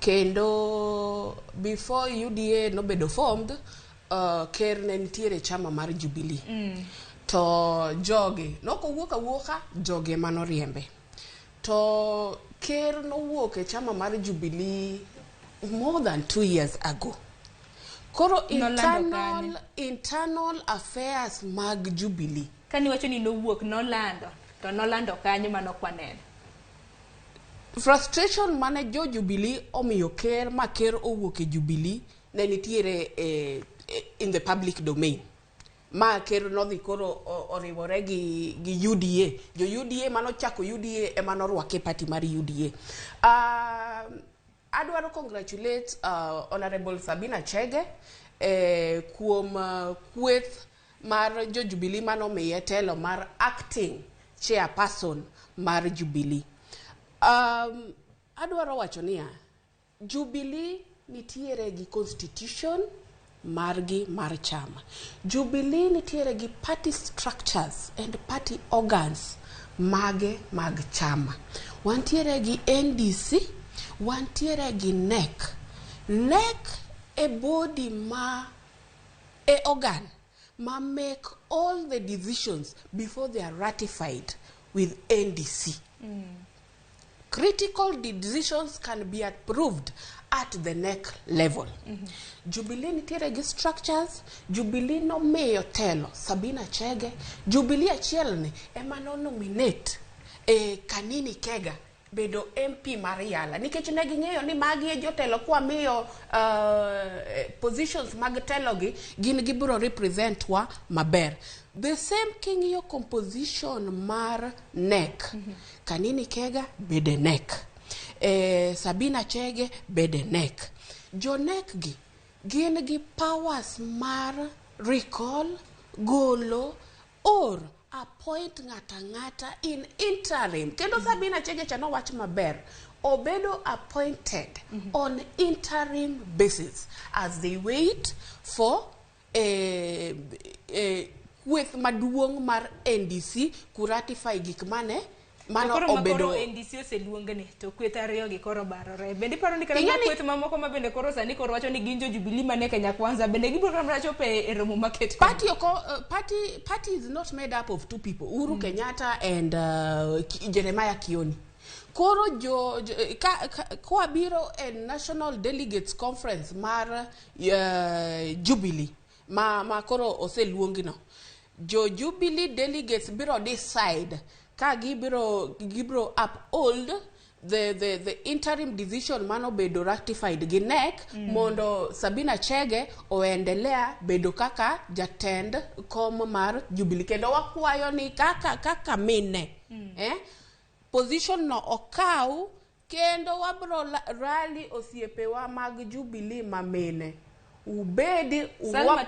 Kendo before UDA nobedo formed, ker ne nitiere chama mar Jubilee. To jogi nokowuok awuoka, jogi ema noriembe. To ker nowuok e chama mar Jubilee more than 2 years ago. Koro Nolando internal, kanye? internal affairs mag Jubilee. Kaniwacho ni nowuok, nolando to nolando kanyo manok waneno. Frustration mane jo Jubilee omiyo ker ma ker owuok e Jubilee ne nitiere in the public domain. Ma ker nodhi koro oriwore gi UDA. Jo UDA manochako UDA ema norwake e party mar UDA. Adwaro congratulate Honorable Sabina Chege kuom kweth mar jo Jubilee manomiye telo mar acting chairperson mar Jubilee. Adwaro wacho niya, Jubilee nitiere gi constitution margi mar chama. Jubilee nitiere gi party structures and party organs mage mag chama. Wantiere gi NDC, wantiere gi NEC. NEC e body ma e organ ma make all the decisions before they are ratified with NDC. Critical decisions can be approved at the NEC level. Jubilee nitiere gi structures, Jubilee nomiyo telo Sabina Chege, Jubilee achiel ni ema no nominate e Kanini Kega bedo MP mar Yala nikech ne ging'eyo ni magi e jotelo kwamiyo positions mag telo gi gin gibiro represent wa maber. The same king'iyo composition mar NEC, Kanini Kega bede NEC, Sabina Chege bede NEC. Jo NEC gi gin gi powers mar recall, golo or appoint ng'ata ng'ata in interim. Kendo Sabina Chege cha nowach maber, obedo appointed on interim basis as they wait for kweth maduong' mar NDC ku ratify gik mane mano koro obedo. Makoro NDC oseluongni to kweth ariyo gi koro barore. Bende iparo ni kata Ing'e kweth mamoko ma bende koro sani koro wacho ni gin jo Jubilee mane Kenya Kwanza bende gibiro kata chopo e romo maket kod? Party oko, party is not made up of two people, Uhuru Kenyatta and Jeremiah Kioni. Koro jo ka kwabiro e National Delegates Conference mar Jubilee ma koro oseluongino, jo Jubilee delegates biro decide ka gibiro uphold the interim decision manobedo ratified gi NEC mondo Sabina Chege oendelea bedo kaka jatend kom mar Jubilee. Kendo wakwayo ni kaka mine position no okaw kendo wabro rally osiepewa mag Jubilee mamine ubedi Salma.